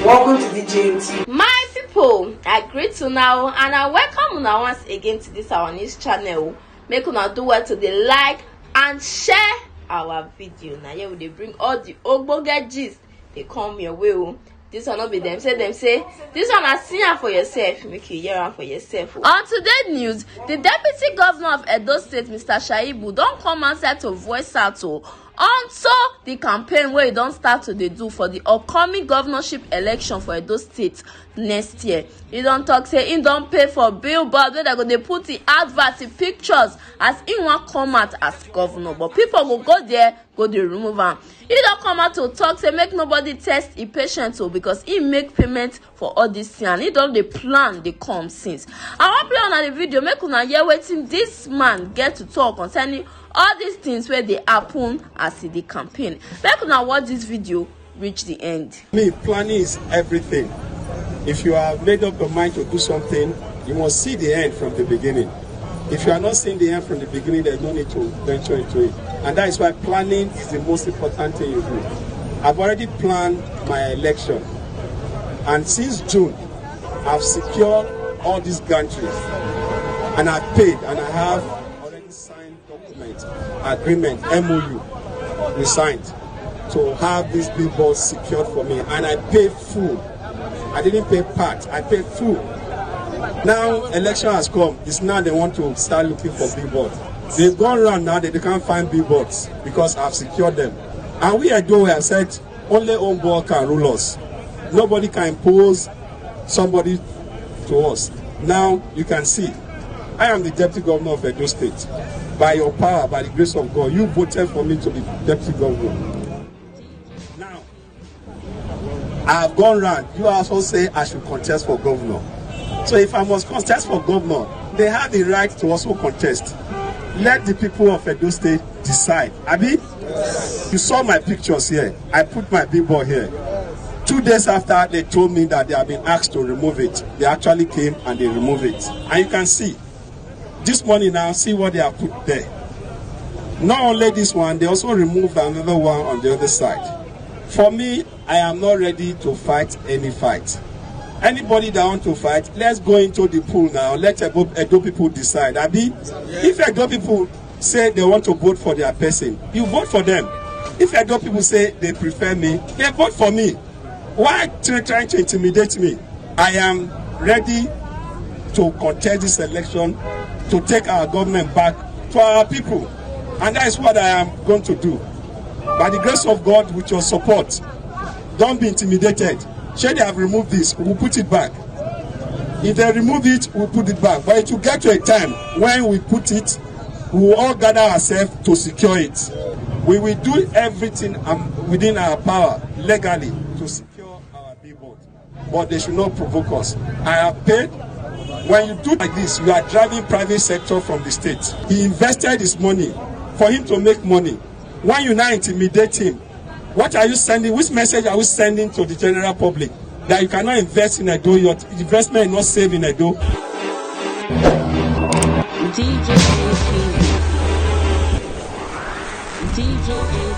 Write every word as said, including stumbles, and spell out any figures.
Welcome to the J M T. My people, I greet una o and I welcome una once again to this our news channel. Make una do well to dey like and share our video. Na here we dey bring all the ogbonge gist dey come your way o. This one no be dem say dem say. This one na see am for yourself, make you hear am for yourself o. On today news, the deputy governor of Edo State, Mister Shaibu, don come outside to voice out o unto the campaign wey e don start to dey do for the upcoming governorship election for Edo State next year. E don talk say e don pay for billboard wey dem go dey put the advert, the pictures as e wan come out as governor, but people go go there go dey remove am. E don come out to talk say make nobody test e patient o, because e make payment for all this thing and e don dey plan dey come since. I wan play una the video make una hear wetin this man get to talk concerning all these things wey dey happen as e dey campaign. Make una watch this video reach the end. Me, planning is everything. If you have made up your mind to do something, you must see the end from the beginning. If you are not seeing the end from the beginning, there's no need to venture into it. And that is why planning is the most important thing you do. I've already planned my election. And since June, I've secured all these gantries. And I've paid and I have already signed document, agreement, M O U we signed to have this billboard secured for me, and I pay full. I didn't pay part, I pay full. Now election has come, it's now they want to start looking for billboard. They've gone around now, they, they can't find billboards because I've secured them. And we are doing, I said, only own God can rule us. Nobody can impose somebody to us. Now you can see, I am the deputy governor of Edo State. By your power, by the grace of God, you voted for me to be deputy governor. Now, I have gone round. You also say I should contest for governor. So if I must contest for governor, they have the right to also contest. Let the people of Edo State decide. Abi, you saw my pictures here. I put my billboard here. Two days after, they told me that they have been asked to remove it. They actually came and they removed it. And you can see, this morning now, see what they have put there. Not only this one, they also removed another one on the other side. For me, I am not ready to fight any fight. Anybody that want to fight, let's go into the pool now. Let Edo, Edo people decide. Abi, if Edo people say they want to vote for their person, you vote for them. If Edo people say they prefer me, they vote for me. Why try, trying to intimidate me? I am ready to contest this election to take our government back to our people. And that is what I am going to do. By the grace of God, with your support, don't be intimidated. Shey they have removed this, we will put it back. If they remove it, we will put it back. But it will get to a time when we put it, we will all gather ourselves to secure it. We will do everything um, within our power legally to secure our billboard. But they should not provoke us. I have paid. When you do like this, you are driving private sector from the state. He invested his money for him to make money. When you now intimidate him, what are you sending? Which message are we sending to the general public that you cannot invest in Edo? Your investment is not safe in Edo. D J A K B. D J A K B.